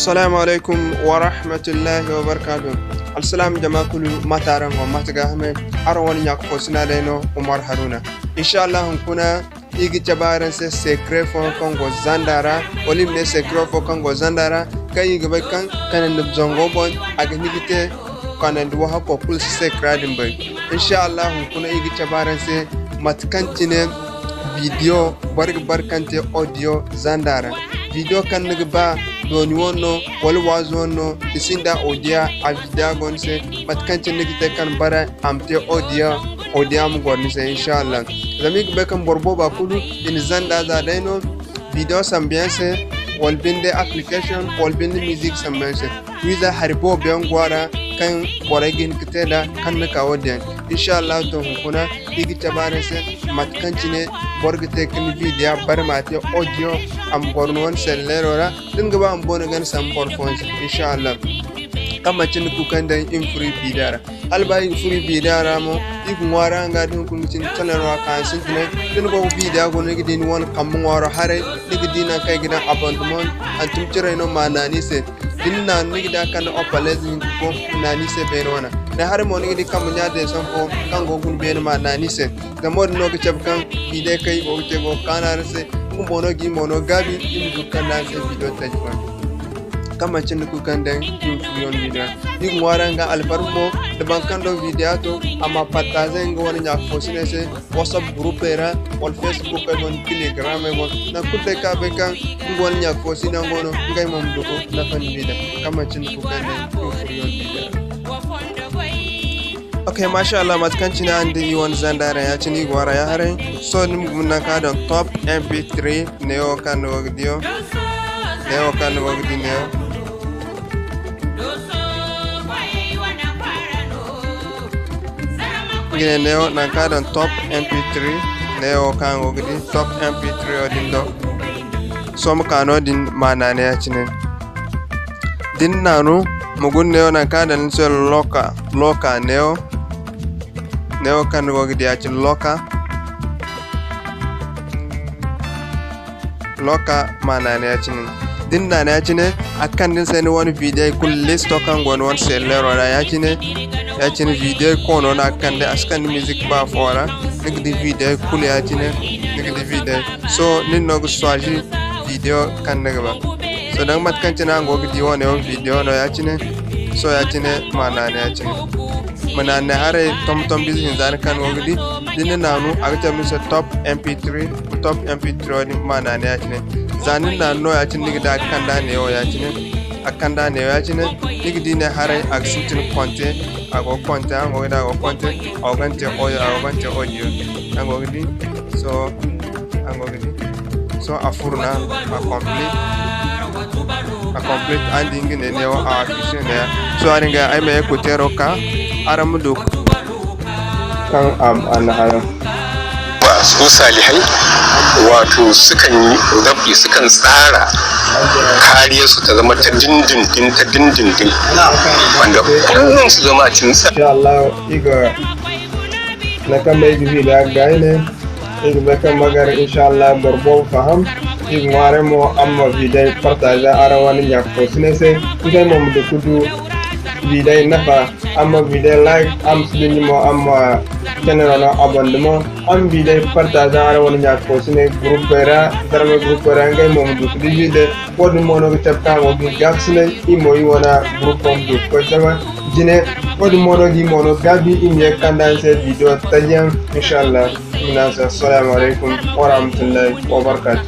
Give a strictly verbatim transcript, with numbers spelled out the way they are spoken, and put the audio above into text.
Assalamu alaikum wa rahmatullahi wa barakatuh. Alsalam jama kulu, mate araŋ go, mate ga hamay? Araŋ wane ɲaaka fo sina day no, Umar Haruna. Insha Allah hunkuna i ga cabe araŋ se secret fo kaŋ go zanda ra, wala i ma ne secret fo kaŋ go zanda ra, kaŋ i ga bay kaŋ kanandi zango boŋ a ga hin ga te kanandi wahakko kulu si secret din bay. Insha Allah hunkuna i ga cabe araŋ se mate kaŋ cine video boro ga bare kaŋ te audio zanda ra. Video kaŋ ni ga ba dooni wane no, wala waazu wane no, ni sinda audio, a video go ni se, mate kaŋ cine ni ga te kaŋ bare a ma te audio, audio ma goro ni se, insha Allah. Zama i ga bay kaŋ boro booba kulu i na zanda za day no, video sambu yaŋ se, wala binde application, wala binde music sambu yaŋ se. Wiiza hari boobo yaŋ go a ra kaŋ borey ga hin ga te nd'a kaŋ ni ka wo-din yaŋ. Insha Allah to hunkuna i ga cabe araŋ se mate kaŋ cine boro ga te ka ni video bare ma te audio, a ma goro ni wane selleero ra. Da ni ga ba a ma boŋ ni gana sambu boro fooyaŋ se, insha Allah. Kaŋ manci ni kuukandiyaŋ i ma furo i video ra. Hala ba i ga furo i video ra mo, i ga ŋwaari araŋ ga da hunkuna ga cine channel wo a ka hansintinay. Da ni go ga video guna ni ga di ni wane kambe ŋwaaro haray, ni ga di nangu kaŋ i ga daŋ abonnement, hantum ciray no ma naanu i se. Da ni naanu ni ga di a kande opalez hinka fo, ma naanu i se beene wane. Da haray mo ni ga di kambe ɲa deesan fo kaŋ go ga guna beene ma naanu i se. Zama wo-din no ga cabe kaŋ video kaŋ i go ga te go ga kaanu araŋ se. Nga mo no ga i mo no gaabi, i ma du ga kande araŋ se video taji fo. Kaŋ manci ni kuukandiyaŋ i ma furo yaŋ video. I ga ŋwaari araŋ ga alfarma mo da boro kaŋ do video to, a ma partager nga wane ɲaaka fo sinay se, WhatsApp groupey ra, wala Facebook ay boŋ, Telegramey boŋ. Nangu kulu day kaŋ a bay kaŋ nga wane ɲaaka fo sina go no, ngey mo ma du ga nafa ni video. Kaŋ manci ni kuukandiyaŋ i ma furo yaŋ video. Ok, masha Allah, mate kaŋ cine araŋ di i wane zanda ra ya-cine i go a ra ya-haray. Sohõ ni ma guna nangu kaŋ a daŋ top M P three, neewo kaŋ ni go ga di wo. Neewo kaŋ ni go ga di neewo. Nga ne neewo nangu kaŋ a daŋ top M P three, neewo kaŋ go ga di top M P three wo din do. Sohõ ma ka no-din ma naanu ya-cine. Da ni naanu, ma guna neewo nangu kaŋ a daŋ ni se loka, loka neewo. Neewo kaŋ ni go ga di ya-cine loka. Loka ma naanu ya-cine. Da ni naanu ya-cine, a ga kande ni se ni wane video kulu listo kaŋ go ni wane selleero ra ya-cine. Ya-cine video koono no a ga kande, a si kande music ba fo ra. Ni ga di video kulu ya-cine, ni ga di video. Sohõ nin no ga choisi video kaŋ ni ga ba. Sohõ danga mate kaŋ cine araŋ go ga di wane yaŋ video no ya-cine. Sohõ ya-cine ma naanu ya-cine. Ma naanu haray tomtom bize hinza din kaŋ ni go ga di. Da ni naanu a ga cabe ni se top M P three, top M P three wo-din ma naanu ya-cine. Za ni naanu no ya-cine ni ga di a ga kande a neewo ya-cine. A ga kande a neewo ya-cine. Ni ga di ne haray a ga sintin konte. A go ga konte, araŋ go ga di a go ga konte. A go ga te audio, a go ga te audio. Araŋ go ga di. Sohõ araŋ go ga di. Sohõ a furo no a complete. A complete, araŋ di nga ne neewo a affiché ne ya. Sohõ a din ga ay ma écouteuro ka araŋ ma du kaŋ a na hayo. Su salihai, wato sukan yi rabbi, sukan tsara kariyarsu ta zama ta dindindin, ta dindindin, wanda kullum su zama a cikin tsari. Insha Allah, i ga na kan mai gizi da gane. I ga bay kaŋ ma gar, insha Allah, boro boobo faham. I ga ŋwaaray mo, araŋ ma video partager araŋ wane ɲaaka fo sinay se. Ngey mo ma du ga du video nafa. Araŋ ma video like, araŋ ma si dinji mo, araŋ ma channel no abonnement. Araŋ ma video partager araŋ wane ɲaaka fo sinay groupey ra, zarma groupey ra, ngey mo ma du ga du video. Wo-din mo no ga cabe kaŋ a go ga gaabisinay, i mo i wane groupo ma du ga koy zama jine. Wo-din mo no ga i mo no gaabi, i ma ye ga kande araŋ se video tajiyaŋ, insha Allah. I ma ne araŋ se assalamu alaykum wa rahmatullahi wa barakatuh.